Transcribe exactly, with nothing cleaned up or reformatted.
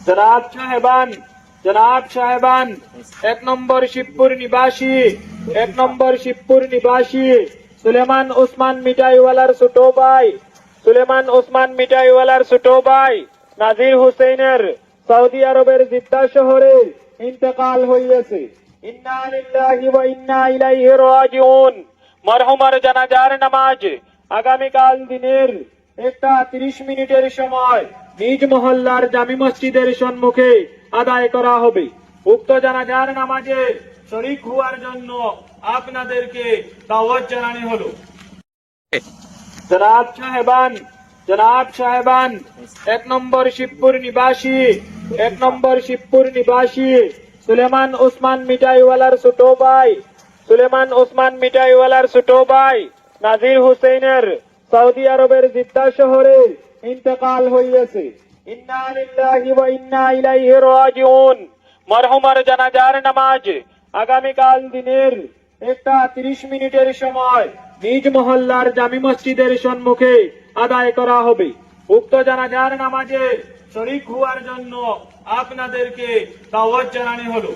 জনাব সাহেবান, জনাব সাহেবান, এক নম্বর শিবপুর নিবাসী, এক নম্বর শিবপুর নিবাসী সুলেমান ওসমান মিঠাইওয়ালার ছোট ভাই, সুলেমান ওসমান মিঠাইওয়ালার ছোট ভাই নাজির হোসেনের সৌদি আরবের জিদ্দা শহরে ইন্তেকাল হইয়াছে। ইন্না লিল্লাহি ওয়া ইন্না ইলাইহি রাজিউন। মরহুমার জানাজার নামাজ আগামীকাল দিনের একটা তিরিশ মিনিটের সময় নিজ মহল্লার জামি মসজিদের সম্মুখে আদায় করা হবে। উক্ত জানাজার নামাজে শরিক হওয়ার জন্য আপনাদেরকে দাওয়াত জানানো হলো। জনাব সাহেবান, জনাব সাহেবান, এক নম্বর শিবপুর নিবাসী, এক নম্বর শিবপুর নিবাসী সুলেমান ওসমান মিঠাইওয়ালার ছোট ভাই, সুলেমান ওসমান মিঠাইওয়ালার ছোট ভাই নাজির হোসেনের সৌদি আরবের জিদ্দা শহরে ইন্তেকাল হইয়াছে। ইন্না লিল্লাহি ওয়া ইন্না ইলাইহি রাজিউন। মরহুমার জানাজার নামাজ আগামীকাল দিনের একটা তিরিশ মিনিটের সময় নিজ মহল্লার জামি মসজিদের সম্মুখে আদায় করা হবে। উক্ত জানাজার নামাজে শরিক হওয়ার জন্য আপনাদেরকে দাওয়াত জানানো হলো।